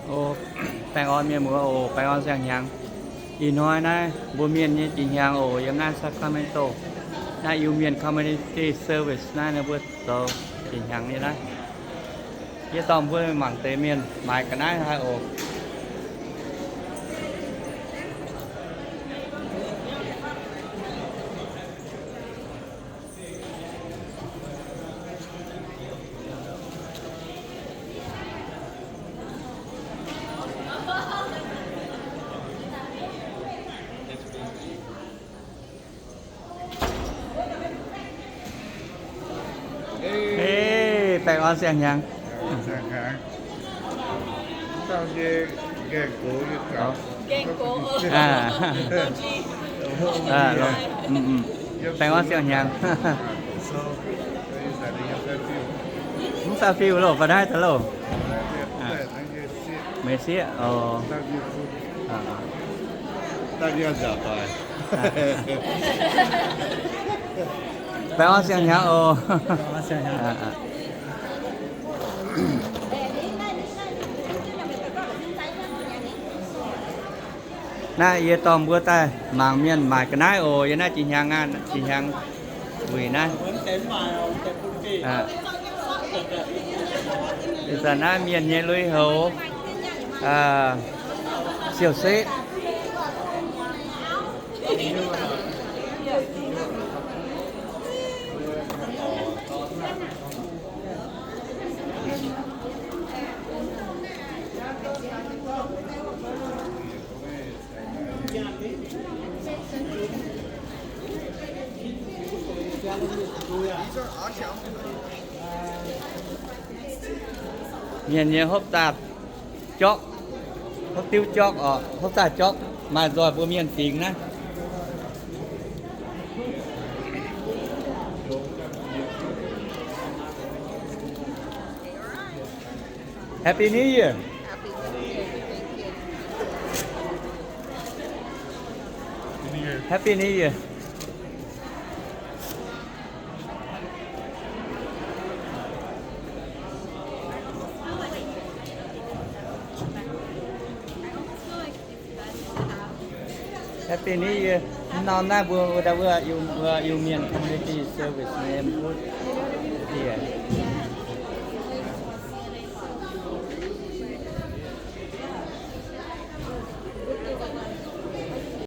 O, baengh orn mienh muoz oc, baengh orn siang-hnyangx. Ih hnoi naaiv mbuo mienh nyei jiex hnyangx oc, yiem naaiv Sacramento. Naaiv Iu-Mienh Community Service naaiv, ninh mbuo zoux jiex hnyangx nyei naaiv. Yie dorh mbuo mangc deix mienh maaiz ga'naaiv haaix oc. Baengh orn siang-hnyangx. Baengh orn siang-hnyangx. Mv saa fiuv loh, ba'naaiv daaih loh. Meih sieqv oc. Baengh orn siang-hnyangx oc. Naaiv yie dorh mbuo daaih mangc mienh maaic ga'naaiv oc. Yie naaiv jiex hnyangx aqv, jiex hnyangx wuic naaiv. Ih zanc naaiv mienh nyei lui-houx siou-setv. Mienh nyei hopv zaah jorqv, hopv diuv jorqv oc, hopv zaah jorqv maaih nzoih mbuo mienh fingx naaiv. Happy New Year. Happy New Year. Happy New Year. Norm naaiv mbuo, mbuo, mbuo Iu-Mienh Community Service nyei mbuo diex.